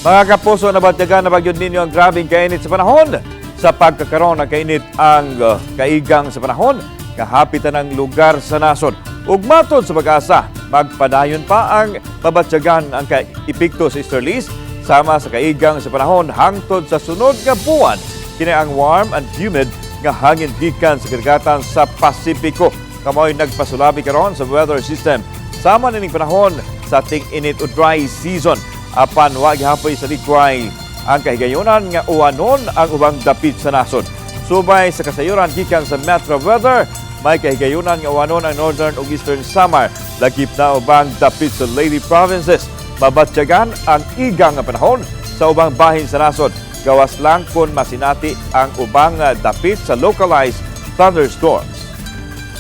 Mga kapuso, nabatyagan na bagyod ninyo ang grabing kainit sa panahon. Sa pagkakaroon ng kainit ang kaigang sa panahon, kahapitan ang lugar sa nasod. Ug matod sa Pag-asa, magpadayon pa ang mabatyagan ang epekto sa easterlies sama sa kaigang sa panahon hangtod sa sunod nga buwan. Kini ang warm and humid nga hangin gikan sa kadagatan sa Pasipiko. Kamoy nagpasulabi karon sa weather system. Sama nining panahon sa ting-init o dry season. Apan wa gihapoy sa likway ang kahigayonan nga uwanon ang ubang dapit sa nasod. Subay sa kasayuran gikan sa Metro Weather, may kahigayonan nga uwanon ang northern ug eastern Samar, lakip na ubang dapit sa Leyte provinces. Mabatyagan ang igang nga panahon sa ubang bahin sa nasod. Gawas lang kung masinati ang ubang dapit sa localized thunderstorms.